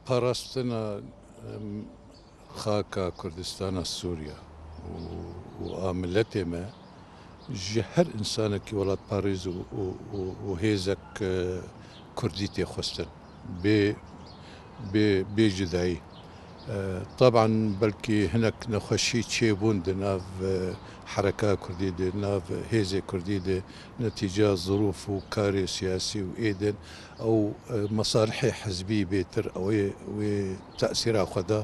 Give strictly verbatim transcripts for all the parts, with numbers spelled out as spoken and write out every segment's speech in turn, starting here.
Parastina, em, xaka Kurdistana Sûriya û, û a miletê me ji her însanekî welatparêz û, û, û, û hêzek, e, Kurdî tê xwestin. Bê, bê, bê cudayî. E, teban belkî hinek nexweşî çêbûn di nav, e, hereka Kurdî de, nav hêzê Kurdî de, netîca zirûf û karê siyasî û êdin ew, e, mesalihê hizbî bêtir ew ê wê tesîra xwe da,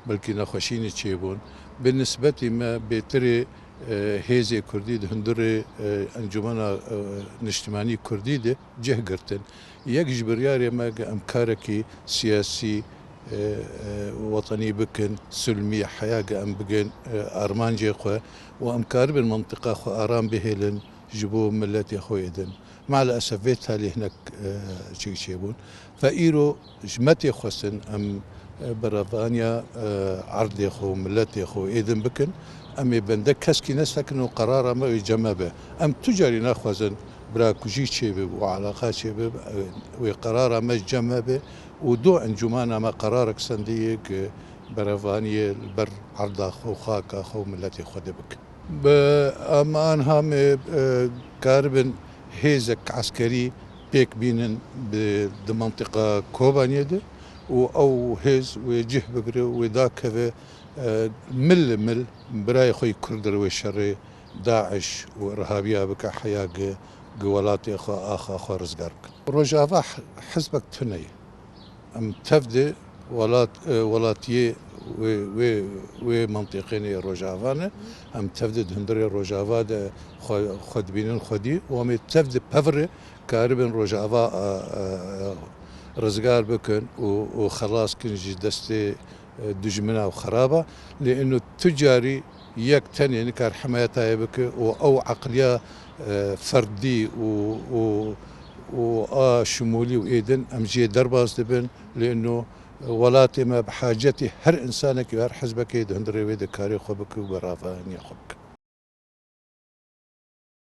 belkî nexweşînî çêbûn. Bi nisbetî me bêtirê, e, hêzê Kurdî di hundirê, e, Encûmena, e, Niştimanî Kurdî de cih girtin. Yek ji biryarê me ge em karekî siyasî, e, e, wetenî bikin, silmî heya ge em bigin, e, armancê xwe û em karibin mentiqa xwe aram bihêlin ji bo miletê xwe êdin. Maalesef vê talî hinek, e, çêk çêbûn. Fe îro ji me tê xwestin em, e, berevaniya, e, erdê xwe û miletê xwe êdin bikin. Em ê bende keskî nesekin û qerara me wê cem me be. Em tu carî naxwazin birakujî çêbe û alaqa çêbe, e, wê qerara me cem me be û do encûmana me qerarek sendiyê ki berevaniyê li ber erda xwe û xaka xwe û miletê xwe de bikin. Bi, em anha me, e, karibin hêzek eskerî pêk bînin bi, di mentiqa Kobaniyê de û ew hêz wê cih bigire û wê dakeve, e, mil li mil birayê xwe yî Kurd re wê şerê DAIŞ û irhabiya bike heya gi, gi welatê xwe, axa xwe rizgar bikin. Rojava h-, hizbek tune ye. Em tev de welat, e, welatiyê wê, wê, wê mentiqê ne Rojava ne. Em tev de di hundirê Rojava de xwe, xwe dibînin xwedî û em ê tev de pevre karibin Rojava, e, e, e, rizgar bikin û, û xelas kin ji destê, e, dijmina û xeraba. Lê ino tu carî yek tenê nikar himayetayê bike û ew eqliya, e, ferdî û, û, û a şimûlî û êdin em jê derbas dibin. Lê ino welatê me bi hacetî her însanekî û her hizbekê di hundirê wê de karê xwe bike û beravaniya xwe bike.